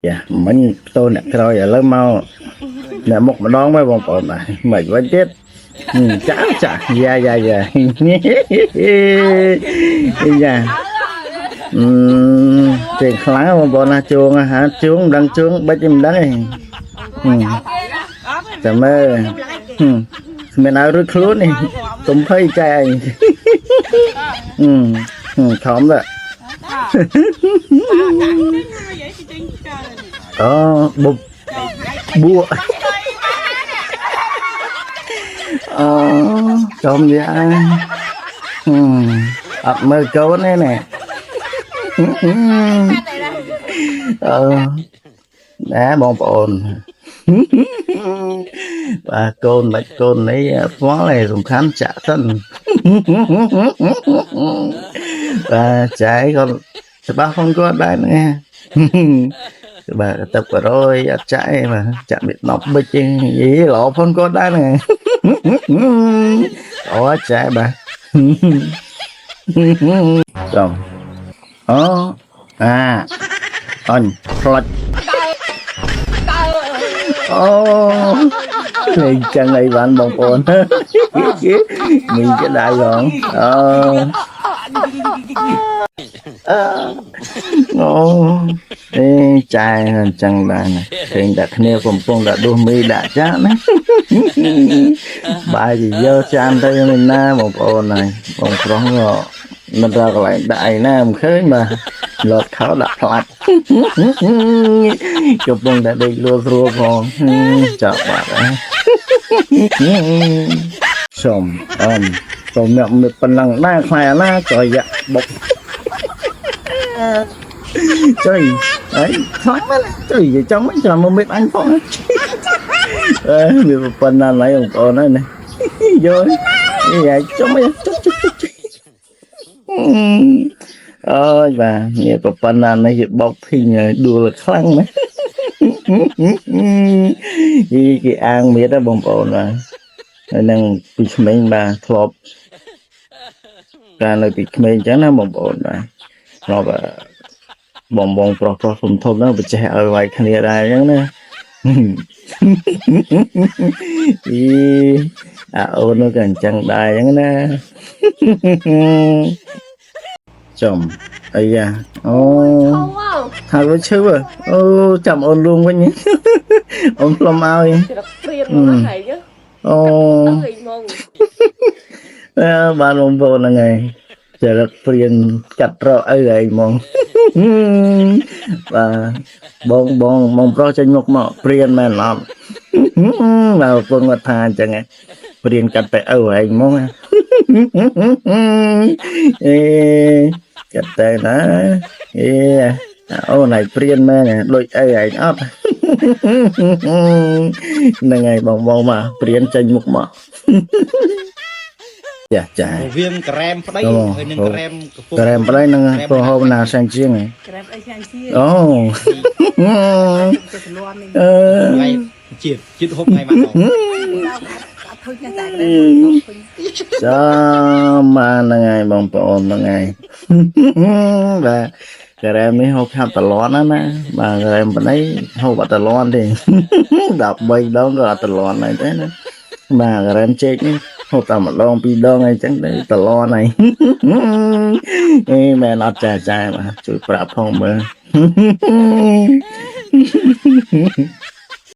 យ៉ាមិញផ្ទោអ្នកក្រោយឥឡូវមកអ្នកមុខម្ដងមកបងប្អូនបាទមិនវិញទៀតចាចាយ៉ាយ៉ាយ៉ាយ៉ាអឺចេញខ្លាំងបងប្អូនណាជួងហាជួងមិនដឹងជួងបិចមិនដឹងទេចាំមើលគ្មានឲ្យរួចខ្លួននេះកុំភ័យចែឯងអឺខំទៅអូបុបបួអូចំយ៉ាអត់មើលកូនទេណែអឺណែបងប្អូនបាទកូនបាច់កូននេះស្មល់ឯងសំខាន់ចាក់សិនបាទចែក៏ច្បាស់ផងគាត់ដែរហ្នឹងបាទទឹកបរយអត់ចាក់ឯងបាទចាក់មាន10ប៊ិចឯងយីល្អផងគាត់ដែរហ្នឹងអូចែបាទចំអូអាអញផ្លាច់អូលេងចឹងអីបានបងប្អូនមីជាដៃហ្មងអូអូអេចែអញ្ចឹងដែរណាឃើញតែគ្នាកំពុងតែដួសមីដាក់ចានណាបាយជាយកចានទៅមិនណាបងប្អូនហើយបងប្រុសក៏មិនរកកន្លែងដាក់អីណាមិនឃើញបាទលត់ខោដាក់ផ្លាច់កំពុងតែដេកលួស្រួលផងចាប់បាត់ហើយសុំអមសុំអ្នកមានប៉ុណ្ណឹងដែរខ្លែណាក៏យ៉ាក់បុកចុយអីខ្លាំងមែនចុយចង់មិនចាំមកមេអញផងអើមានប៉ុណ្ណាឡៃបងប្អូនហើយណាយកយ៉ាចុំចុចចុចចុចអើយបាទនេះប៉ុណ្ណានេះគេបោកធីងដួលខ្លាំងណាស់យីគេអាងមៀតបងប្អូនបាទហើយនឹងពីក្មេងបាទធ្លាប់កាលនៅពីក្មេងអញ្ចឹងណាបងប្អូនបាទធ្លាប់បងបងប្រុសប្រុសធំធំហ្នឹងបច្ចេះឲ្យវាយគ្នាដែរអញ្ចឹងណាអីអាអូននោះក៏អញ្ចឹងដែរអញ្ចឹងណាចំអីយ៉ាអូថាវាឈឺអូចាំអូនលួងវិញអូនផ្លុំឲ្យ ច្រឹកព្រៀនមកហើយ អូ អើយហ្មង អើបានបងប្អូនហ្នឹងហើយចរិតព្រៀនកាត់រកឪឯងហ្មងបាទបងបងបងប្រុសចេញមុខមកព្រៀនមែនអត់បាទប្រពន្ធគាត់ថាអញ្ចឹងហ៎ព្រៀនកាត់តែឪឯងហ្មងអេកាត់តែណាអេអូនឯងព្រៀនមែនដូចឪឯងអត់ហ្នឹងហើយបងបងមកព្រៀនចេញមុខមកចាចា រវាងក្រែមប្តីហើយនិងក្រែមកពុក ក្រែមប្តីនឹងប្រហូបណាសាញ់ជាង ក្រែមអីឆ្ងាញ់ជាង អូ ទៅទលាន់នេះ អឺ ថ្ងៃជាតិជាតិហូបថ្ងៃមក អត់ធុញតែក្រែមធុញ ចាំបានហ្នឹងហើយបងប្អូនហ្នឹងហើយបាទក្រែមនេះហូបឆាប់តលន់ណាណាបាទក្រែមប្តីហូបអត់តលន់ទេ13ដងក៏អត់តលន់ដែរទេណាបាទក្រែមចេកនេះហូបតែម្ដងពីរដងអីចឹងទៅតលន់ហើយអេមែនអត់ចាចាបាទជួយប្រាប់ផងមើល